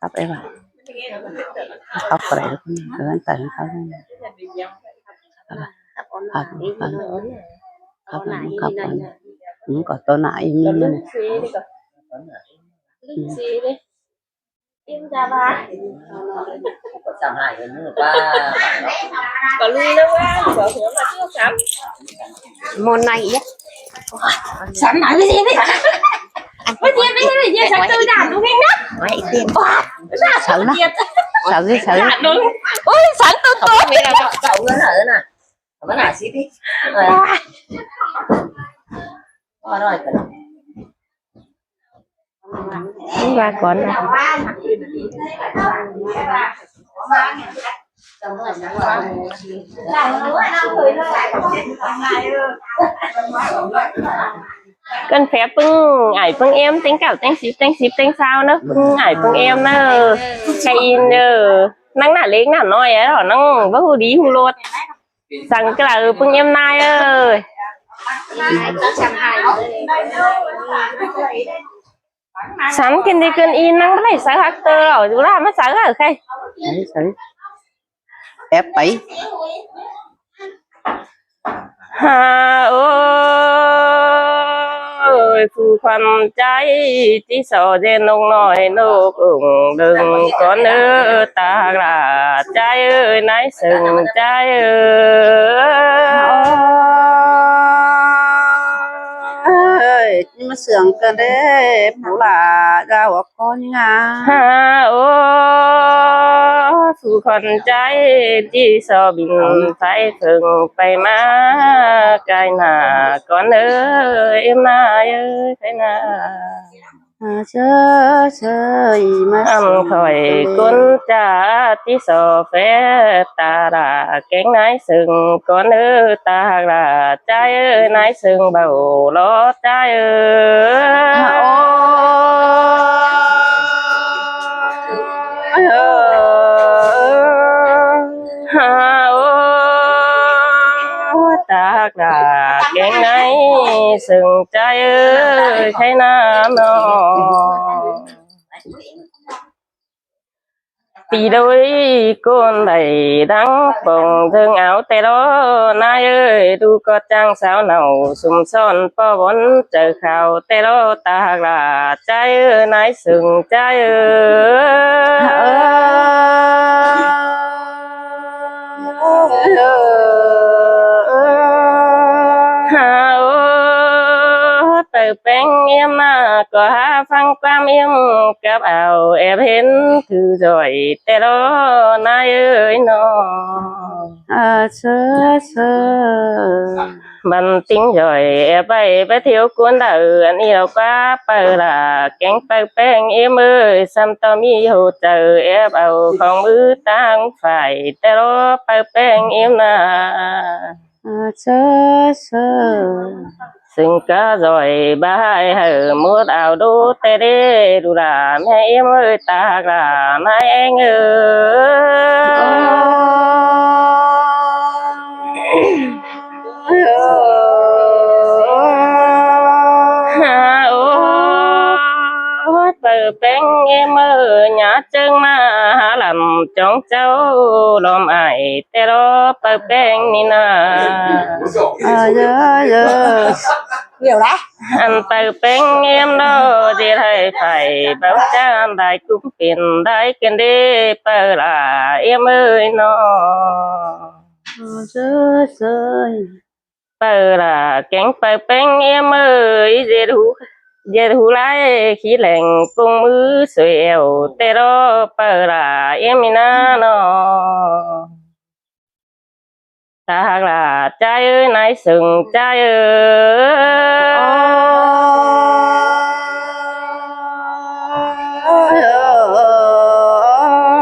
ປັບໄດ້ບໍ່? ເຂົ້າໄປເດີ ເອີ້ນໄປເຂົ້າໄປ ເຂົ້າໄປ ເຂົ້າໄປ ເຂົ້າໄປ ອືມ ກໍຕໍ່ໜ້າອີກມື້ໜຶ່ງ ອືມ ມອນໃນອີກ ສັນນະ ໄປເດ ໄປເດ ໄປເດ ສັນໂຕດ່ານລູກເອງນະ ໄວ້ເດ ເຊົານະ ເຊົາເດ ເຊົາເດ ໂອ້ຍ ສັນໂຕໂຕ ເອົາມາໜ້າຊິຕິ ເອີ ອະຮ່ອຍກັນ ວ່າກ່ອນນະ ກັນແຟບປຶ້ງອາຍປຶ້ງເອັມ ເຕັງເກົ້າ ເຕັງສິບ ເຕັງສິບ ເຕັງຊາວເນີ ປຶ້ງອາຍປຶ້ງເອັມເນີ ໄກອິນເດີ ນັງໜ້າເລັກໜ້ານ້ອຍເນາະ ນັງບໍ່ຮູ້ດີຮູ້ໂລດ ສັງກະລາເອີ ປຶ້ງເອັມນາຍເອີຍ ສັນກິນດີກິນອີນ ນັງບໍ່ໄດ້ໃສ່ຮັກເຕີເອົາຢູ່ລາມາໃສ່ເອີຍ ໃສ່ ໃສ່ ແອບໄປ ຫາໂອ້ຍ ຜູ້ຂວັນໃຈ ຕິສໍເດນົກນ້ອຍ ນົກອົງເດິງ ກ່ອນເດີ ຕາກຫຼ້າໃຈເອີຍ ນາຍເຊິ່ງໃຈເອີຍ ມາເຊື່ອງກັນເດ້ ຜູ້ຫຼ້າ ຢ່າອອກ ຄອນງາ ຫາໂອ້ ສູ່ຂວັນໃຈ ທີ່ຊອບິນໄຟເພິ່ງໄປມາ ກາຍໜ້າກ່ອນເອີຍ ມາເອີຍ ໄປໜ້າ ເຊີຍ ເຊີຍ ມາ ອັນຂ້ອຍກົ້ນຈາ ທີ່ຊອແຟ ຕາຫຼ້າແກງນາຍເຊິ່ງ ກ່ອນເອີຍ ຕາກຫຼ້າ ໃຈເອີຍ ນາຍເຊິ່ງເບົາຫຼໍໃຈເອີຍ ໂອ້ ຫາໂອ້ ຕາກຫຼ້າແກງນາຍເຊິ່ງ ໃຈເອີຍ ໃຈນານ້ອງ ຕີໂດຍກົ້ນໄດ້ດັງປ່ອງ ເທິງເອົາແຕ່ລໍນາຍເອີຍ ດູກອດຈ້າງສາວເນົ່າ ຊຸມຊ້ອນປໍ່ວອນໃຈຂາວແຕ່ລໍ ຕາກຫຼ້າໃຈເອີຍ ນາຍເຊິ່ງໃຈເອີຍ ຫາໂອ ເປີແປ້ງເອັມມາ ກໍຫາຟັງຄວາມເອັມກັບອາວ ແອບເຫັນຖືຈອຍແຕ່ລໍນາຍເອີຍນ້ອງ ເຊີ ເຊີ ບັນຕິງຈອຍແອບໄປ ໄປທ່ຽວກວນດາ ອັນນີ້ລາວກວ່າເປີລາ ແກງເປີແປ້ງເອັມເອີຍ ຊ້ຳຕໍ່ມີຫົວໃຈ ແອບເອົາຂອງມືຕ່າງຝ່າຍ ແຕ່ລໍເປີແປ້ງເອັມນາ ເຊີ ເຊີ ຊຶ່ງກະຈອຍບາຍໃຫ້ໝົດອາວດູແຕ່ເດ ດູລາແມ່ເອັມເອີຍ ຕາກຫຼ້ານາຍແອງເອີຍ ຫາໂອ ເປີແປ້ງເອັມເອີຍ ຍາເຈິງມາຫາລຳຈອງເຈົ້າ ລອມອ້າຍ ແຕ່ລໍເປີແປ້ງນີ້ນາ ເອີ ເອີ ເອີ ວຽວລະ ອັນເປີແປ້ງເອັມເນາະ ເຮັດໃຫ້ໄຟເບົາຈານ ໄດ້ກຸມເປັນໄດ້ກັນເດ ເປີລາເອັມເອີຍເນາະ ເອີ ເອີ ເອີ ເປີລາແກງເປີແປ້ງເອັມເອີຍ ເຈັດຫູ ເຈັດຫູໄລຂີ້ແຫຼງ ກົງມືຊ່ວຍແອວ ແຕ່ລໍເປີລາເອັມມີນາເນາະ ຕາກຫຼ້າໃຈເອີຍ ນາຍເຊິ່ງໃຈເອີຍ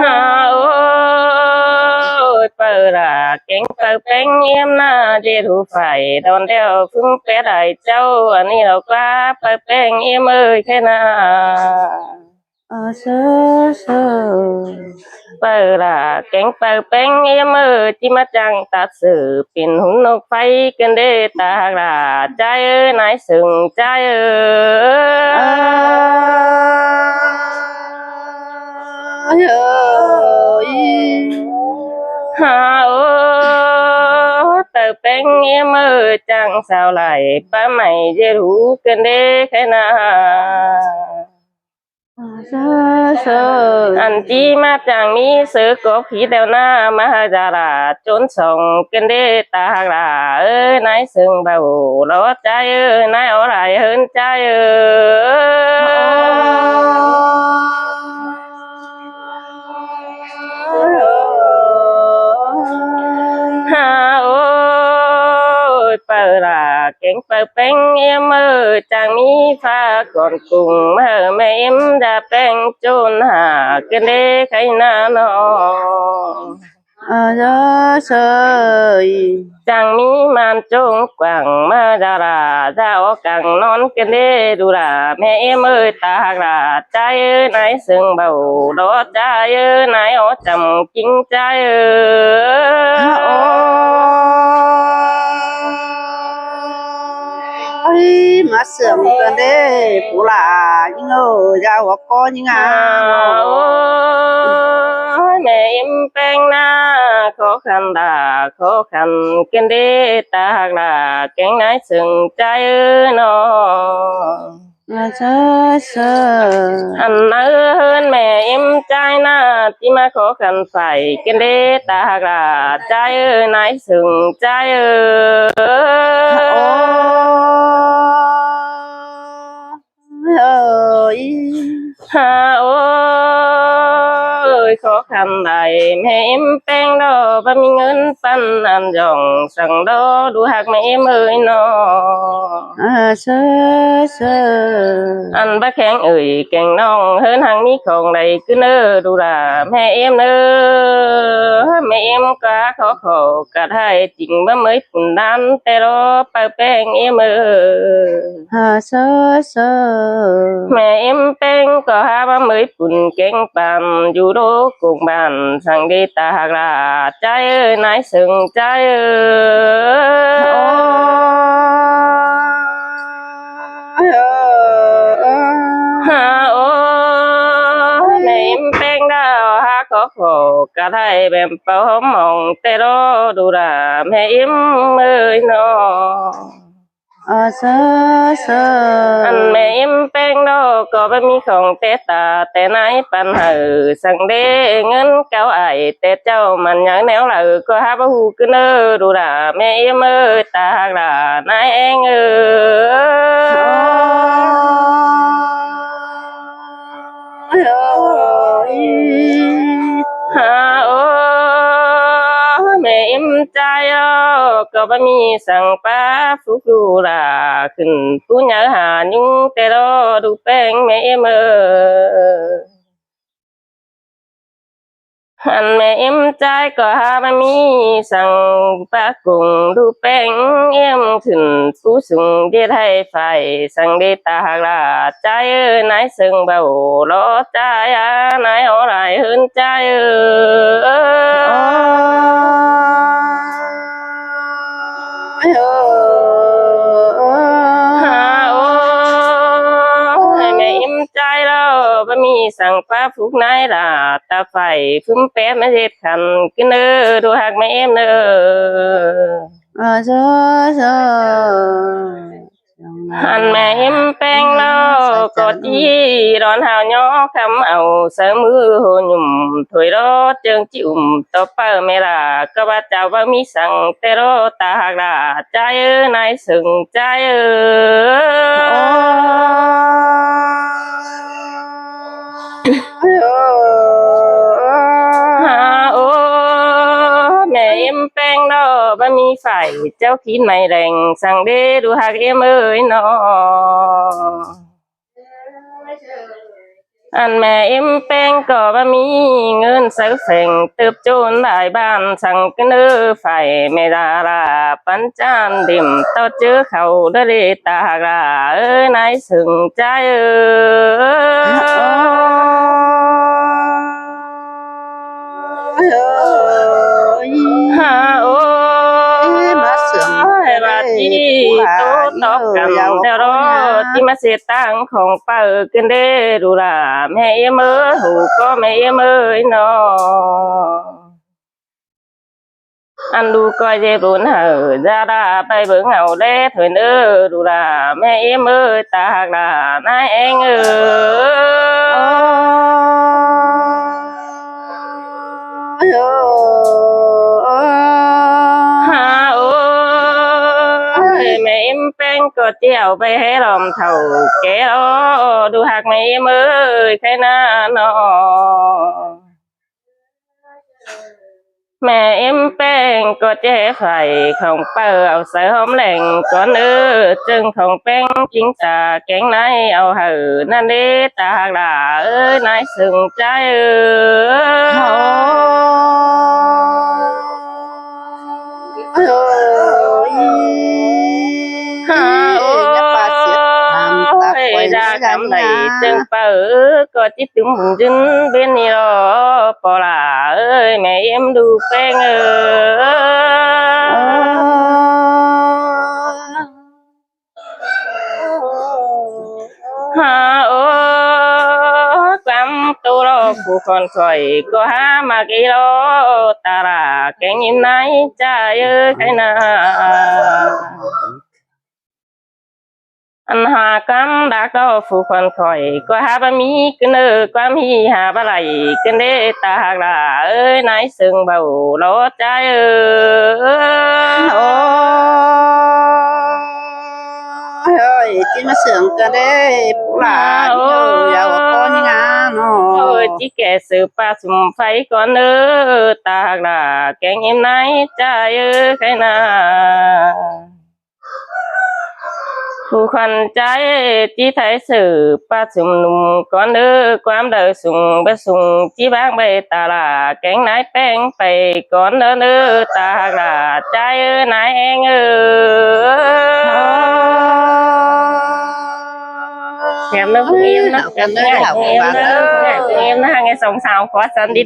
ຫາໂອຍ ເປີລາແກງເປີແປ້ງເອັມນາ ເຈັດຫູໄຟດອນແດວ ຟຶງແປດໄດ້ເຈົ້າ ອັນນີ້ລາວກວ່າເປີແປ້ງເອັມເອີຍ ແຄ່ນາ ເອີ ເຊີ ເຊີ ເປີລາແກງເປີແປ້ງ ເອັມເອີ ຈິມາຈັງຕັດເສີ ເປັນຫຸ່ນນົກໄຟກັນເດ້ ຕາຮັກຫຼາໃຈເອີ ນາຍເຊິ່ງໃຈເອີ. ເອີ ເອີ ຮາ ໂອ ເຕີແປ້ງ ເອັມເອີ ຈັ່ງສາວຫຼາຍ ປ້າໃໝ່ເຈຮູ້ກັນເດ້ ໃຄນາ. ອັນຈີມາຈັ່ງມີເສີກອກຜີແດວໜ້າ ມາຫາຈາລາຈົນສອງກັນເດ້ ຕາຮັກຫຼາເອີຍ ນາຍເຊິ່ງເບົາຫຼໍ່ໃຈເອີຍ ນາຍອໍຫຼາຍເຮີນໃຈເອີ. ຮາ ໂອຍ ເປີລາແກງເປີແປ້ງ ເອັມເອີ ຈັ່ງມີຟ້າກ່ອນກຸງ ມາເຮີແມ່ເອັມຢາແປ້ງໂຈນຫາກັນເດ້ ໃຄນານ້ອງ. ເອີ ເຊີ ຈັ່ງມີມານໂຈງກວ້າງ ມາຈາລາຈາອອກກາງນອນກັນເດ້ ດູລາແມ່ເອັມເອີຍ ຕາຮັກຫຼາໃຈເອີຍ ນາຍເຊິ່ງເບົາຫຼໍ່ໃຈເອີຍ ນາຍອໍຈຳກິງໃຈເອີ. ໂອ້ຍ ມາເຊື່ອມກັນເດ້ ຜູ້ຫຼ້າຍິງເອີຍ ຢ່າຫົວກໍຍິງອາ. ໂອ້ຍ ແມ່ເອັມແປ້ງນາ ຂໍຂັນລາ ຂໍຂັນກັນເດ້ ຕາຮັກຫຼາແກງນາຍເຊິ່ງໃຈເອີຍນ້ອງ. ເຊີ ເຊີ ອັນເອີ ເຮືອນແມ່ເອັມໃຈນາ ທີ່ມາຂໍຂັນໄຟກັນເດ້ ຕາຮັກຫຼາໃຈເອີຍ ນາຍເຊິ່ງໃຈເອີ. ໂອ້ຍ ເອີຍ ຮາ ໂອ້ຍ ຂໍຄຳໃດແມ່ເອັມແປ້ງດອ ບໍ່ມີເງິນປັນອັນຢອງສັງດອ ດູຮັກແມ່ເອັມເອີຍນ້ອງ. ເອີ ເຊີ ເຊີ ອັນບໍ່ແຂງເອີຍແກງນ້ອງ ເຮີນຫັງມີຂອງໃດຄືເນີ ດູລາແມ່ເອັມເນີ ແມ່ເອັມກໍຂໍ ຂໍກະໄທຈິງບໍ່ເມີຍປຸນດານແຕ່ລໍ ປາແປ້ງເອັມເອີຍ. ເອີ ເຊີ ເຊີ ແມ່ເອັມແປ້ງກໍຫາມາເມີຍປຸນແກງປານ ຢູ່ໂລກກົງບ້ານ ສັງເດຕາຮັກຫຼາໃຈເອີຍ ນາຍເຊິ່ງໃຈເອີຍ. ຮາ ໂອ້ຍ ແມ່ເອັມແປ້ງດາວ ຫາຂໍ ຂໍກະໄທແບມປອມມອງແຕ່ລໍ ດູລາແມ່ເອັມເອີຍນ້ອງ. ເອີ ເຊີ ເຊີ ອັນແມ່ເອັມແປ້ງດອ ກໍບໍ່ມີຂອງແຕ່ຕາແຕ່ນາຍປັນໃຫ້ ສັງເດເງິນເກົ່າອ້າຍແຕ່ເຈົ້າ ມັນຍັງແນວໃດກໍຫາບໍ່ຮູ້ຄືເນີ ດູລາແມ່ເອັມເອີຍ ຕາຮັກຫຼານາຍແອງເອີຍ. ຮາ ໂອ້ຍ ແມ່ເອັມໃຈເອີຍ ກໍບໍ່ມີສັງປາຟຸກດູລາ ຂຶ້ນຜູ້ໃຫຍ່ຫາຍຸງແຕ່ລໍ ດູແປ້ງແມ່ເອັມເອີຍ. ອັນແມ່ເອັມໃຈກໍຫາບໍ່ມີສັງປາກຸງ ດູແປ້ງເອັມຂຶ້ນຜູ້ສູງ ເຮັດໃຫ້ໄຟ ສັງເດຕາຮັກຫຼາໃຈເອີຍ ນາຍເຊິ່ງເບົາຫຼໍ່ໃຈ ອາ ນາຍອໍຫຼາຍເຮີນໃຈເອີຍ. ຮາ ໂອ້ຍ ແມ່ເອັມໃຈລາວ ບໍ່ມີສັງປາຟຸກນາຍລາ ຕາໄຟຟຶມແປດມາເຮັດຂັນກິນເດີ ດູຮັກແມ່ເອັມເດີ. ເອີ ເຊີ ເຊີ ອັນແມ່ເອັມແປ້ງລາວ ກໍຈີດອນຫາວຍໍຄຳເອົາ ໃສ່ມືໂຫຍຸ່ມ ຖ້ວຍລອດເຈີງຈິ້ມ ຕໍ່ໄປແມ່ລາ ກໍວ່າເຈົ້າບໍ່ມີສັງແຕ່ລໍ ຕາຮັກຫຼາໃຈເອີຍ ນາຍເຊິ່ງໃຈເອີຍ. ຮາ ໂອ້ຍ ແມ່ເອັມແປ້ງດອ ບໍ່ມີໄຟ ເຈົ້າຂີດໄມ້ແດງ ສັງເດ ດູຮັກເອັມເອີຍນ້ອງ. ອັນແມ່ເອັມແປ້ງກໍບໍ່ມີເງິນໃຊ້ແຟງ ເຕີບໂຈນຫຼາຍບ້ານ ສັງກະເນີໄຟແມ່ດາລາ ປັນຈານດິມຕໍ່ເຈີເຂົາເດີເດຕາຮັກຫຼາເອີຍ ນາຍເຊິ່ງໃຈເອີຍ. ຮາໂອຍ ມາເຊື່ອມກັນເດ້ ບາດນີ້ ໂຕຕອບກັນແລ້ວເນາະ ຕິມາເສດຕາງຂອງເປີກັນເດ້ ດູຫຼາແມ່ເອັມເອີຍ ຮູ້ກໍແມ່ເອັມເອີຍເນາະ. ອັນດູກໍເຈັບລຸນເຮີ ຢ່າລາໄປເບິ່ງເອົາແລເຖີ້ເດີ ດູຫຼາແມ່ເອັມເອີຍ ຕາຮັກຫຼານາຍແອງເອີຍ. ຮາໂອຍ ແມ່ເອັມແປ້ງກໍຈະເອົາໄປໃຫ້ລອມເຖົ້າແກ່ລອ ດູຮັກແມ່ເອັມເອີຍ ໃຄນາເນາະ. ແມ່ເອັມແປ້ງກໍຈະໃຫ້ໄຟຂອງເປີເອົາໃສ່ຫອມແຫຼງກ່ອນເດີ ເຈີຂອງແປ້ງຈິງຕາແກງໃນເອົາໃຫ້ນັ້ນເດ້ ຕາຮັກຫຼາເອີຍ ນາຍເຊິ່ງໃຈເອີຍ. ຮາໂອຍ ຢ່າປາດສຽດຫ້າມຕາຂ້ອຍ ດາກຳໃດເຈີເປີກໍຈິດຕຶມບຸນຢືນເປັນນີ້ລອ ປອຫຼາເອີຍ ແມ່ເອັມດູແປ້ງເອີຍ. ຮາໂອຍ ກວາມໂຕລອ ຜູ້ຄົນຂ້ອຍກໍຫາມາກີລອ ຕາລາແກງຍິມໃນຈາເອີຍ ໃຄນາ. ອັນຫາກຳດັກດອກຜູ້ຄົນຂ້ອຍ ກໍຫາບໍ່ມີກຶນເອີ ກວາມຮີຫາບໍ່ໄດ້ກຶນເດ້ ຕາຮັກຫຼາເອີຍ ນາຍເຊິ່ງເບົາຫຼໍໃຈເອີຍ. ໂອຍ ໂອ້ຍ ຈິມາເຊື່ອມກັນເດ້ ຜູ້ຫຼານເອີຍ ຢ່າວ່າກໍນີ້ນາເນາະ ໂອ້ຍ ຈິແກ່ສືບປາສຸມໄຟກ່ອນເດີ ຕາຮັກຫຼາແກງຍິມໃນຈາເອີຍ ໃຄນາ. ຜູ້ຂວັນໃຈ ຈິໄທສືບປາຊຸມນຸມກ່ອນເດີ ຄວາມເດີສູງບໍ່ສູງ ຈິບາງໃບຕາລາ ແກງນາຍແປ້ງໄປກ່ອນເດີ ຕາຮັກຫຼາໃຈເອີຍ ນາຍແອງເອີຍ. ແຖມເດີ ເອັມເນາະ ເອັມເນາະ ເອັມເນາະ ເອັມເນາະ ສອງສາວຂໍສັນດີ